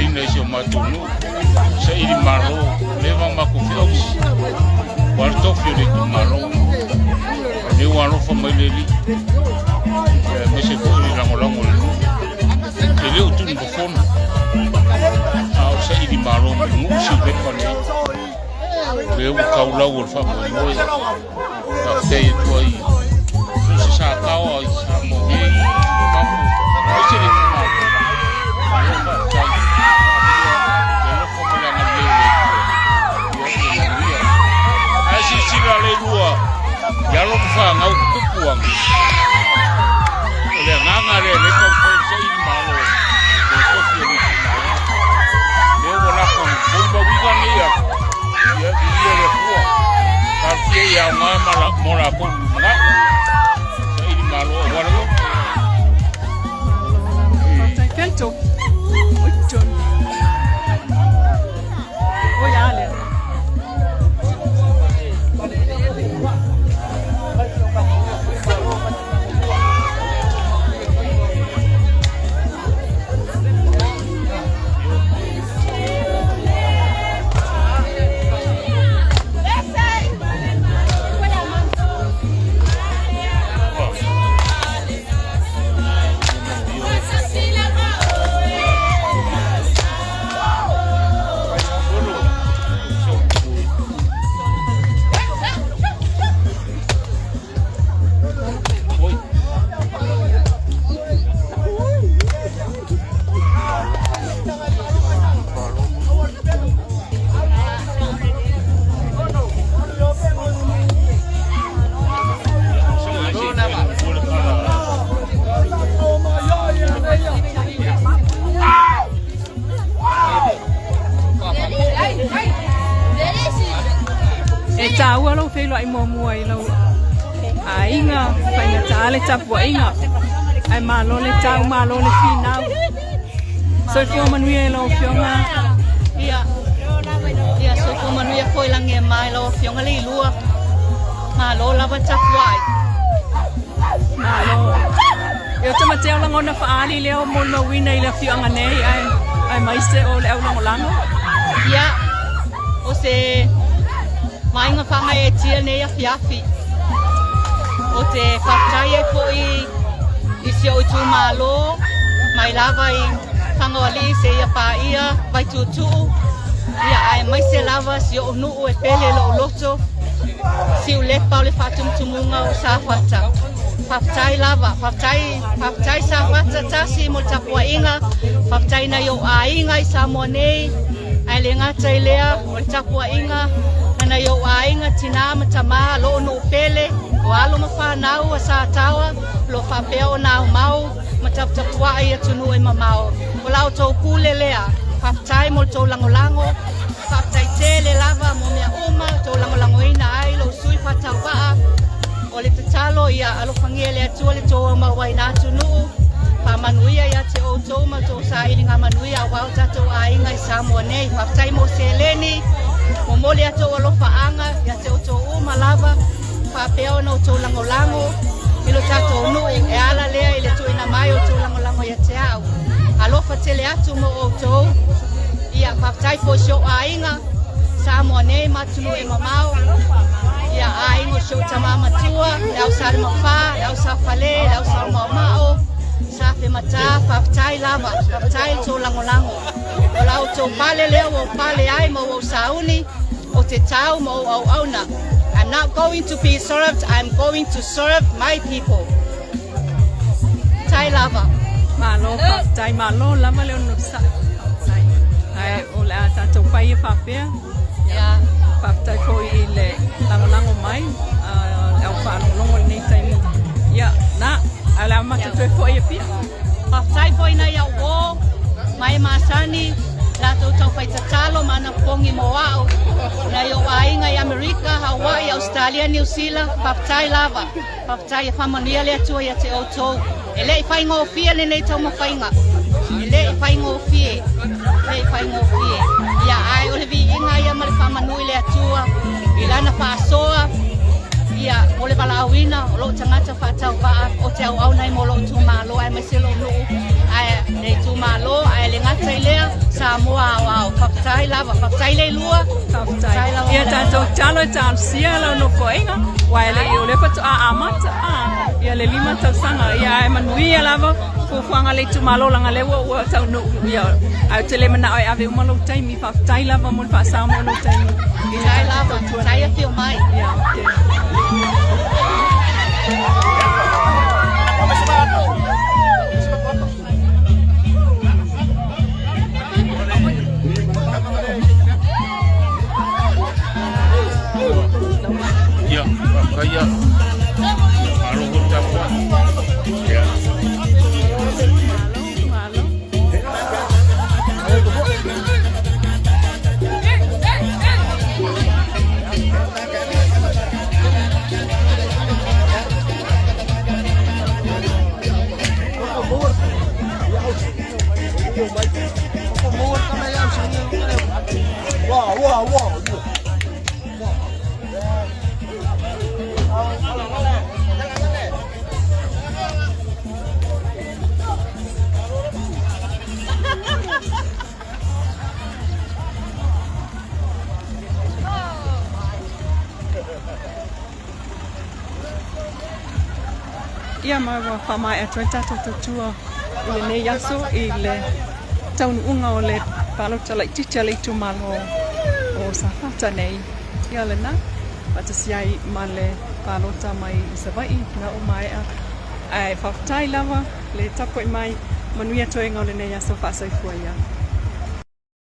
faateaina i si o matou nuu, saili malo, leva matou feausi, ua le tofi o le itumalo. Lea ua alofa mai le Alii, aemaise foi le lagolago o le nuu. E le o tunu fofono, a o saili malo ma le nuu siulepa nei. Lea ua taulau o le faamoemoe. Faafetai atu ai so se Sataoa i Samoa nei, fafo, aemaise le itumalo. Malo faafetai. Le alofa ma le agalelei o le Atua. Ia ia manuia. Ae silasila le lua i alo ma fanau tutupu ane. O le agaga lea le taumafai e saili malo le tofi o le itumalo. Lea ua latou molimauina nei atu. Ia, viia le Atua. Talosia ia aoga ma la, mo latou lumanai. Saili malo aua le loto. Faafetai Felto. Oi John. Oi ale. E tāua lou feiloai muamua i lau aiga, faigata le tapuaiga, ae malo le tau, malo le finau. Soifua manuia i lau Afioga. Ia, ia soifua manuia foi lagi e mai lau Afioga le ilua. Malo lava tapuai. Malo. E o tamatea o lagona faali lea o molimauina i le afioaga nei ae aemaise o le au lagolago. Ia, o se vaaiga faagaeetia nei afiafi. O te faafetai ai foi i si ou itumalo mai lava i Fagaoalii seia paia Vaituutuu, ia aemaise lava si ou nuu e pele lou loto, Siulepa o le faatumutumuga o Safata. Faafetai lava, faafetai, faafetai Safata tasi mo le tapuaiga, faafetai nai ou aiga i Samoa nei, ae le gata i lea o le tapuaiga a nai ou aiga tinā ma tamā loo nuu pele, o alo ma fanau a Sataoa, o lo o faapea ona aumau ma taputapuai i atunuu e mamao. O la outou pule lea. Faafetai mo le tou lagolago. Faafetai tele lava mo mea uma tou lagolagoina ai lou sui faatauvaa. O le tatalo ia alofagia e le Atua le tou aumauaina atunuu. Faamanuia ia te outou ma tou sailiga manuia aua o tatou aiga i Samoa nei. Faafetai mo seleni, momoli a tou alofaaga ia te outou uma lava. Faapea ona outou lagolago i lo tatou nuu e ala lea i le tuuina mai o tou lagolago ia te au. Alofa tele atu mo outou. Ia, faafetai foi si ou aiga, Samoa nei ma atunuu e mamao. Ia, aiga o si ou tama matua, le au Salemafā, le au Safale, le au Salemaomao, Safematā, faafetai lava, faafetai le tou lagolago. O la outou pale lea ua ou pale ai ma ua ou sauni, o te tau ma ou auauna. I'm not going to be served, I'm going to serve my people. Tai lava. Malo faafetai, malo lava le onosai. Faafetai. Ae o le a tatou fai e faapea. Ia. Faafetai foi i le lagolago mai a le au faalogologo i lenei taimi. Ia, na, ae o le a matou toe foi e pia. Faafetai foi nai au uo mai masani latou taufai tatalo ma anapogi mo au nai ou aiga i Amerika, Hawaii, Australia, Niu Sila, faafetai lava. Faafetai e faamanuia le Atua ia te outou. E le i faigofie lenei taumafaiga. E le i faigofie. E le i faigofie. Ia ae o le viiga ia ma le faamanu i le Atua i lana faasoa ia mo le valaauina o lou tagata faatauvaa o te auauna ai mo lou itumalo aemaise lou nuu ae le itumalo ae le gata i lea Samoa. Faafetai lava, faafetai le Ilua. Faafetai. Ia tatou tatalo e talosia lau nofoaiga, aua e le i o lea faatoa amata ia le 5 tausaga. Ia ae manuia lava fuafuaga a le itumalo leaga lea ua ua taunuu ia ae ou te le manao e ave uma lou taimi. Faafetai lava mo le faasao mai o lou taimi. Faafetai lava, faafetai afio mai. Ia, okay. Ia, faafetai ia. Malo foi le tapuai. Ia. Malo, malo. Ia ma ua faamaea atu ai le tatou tautua i lenei aso i le taunuuga o le palota laitiiti a le itumalo o Safata nei. Ia lena, faatasi ai ma le palota mai i Savaii na ua maea. Ae faafetai lava le tapuai mai, manuia toega o lenei aso faasoifua ia.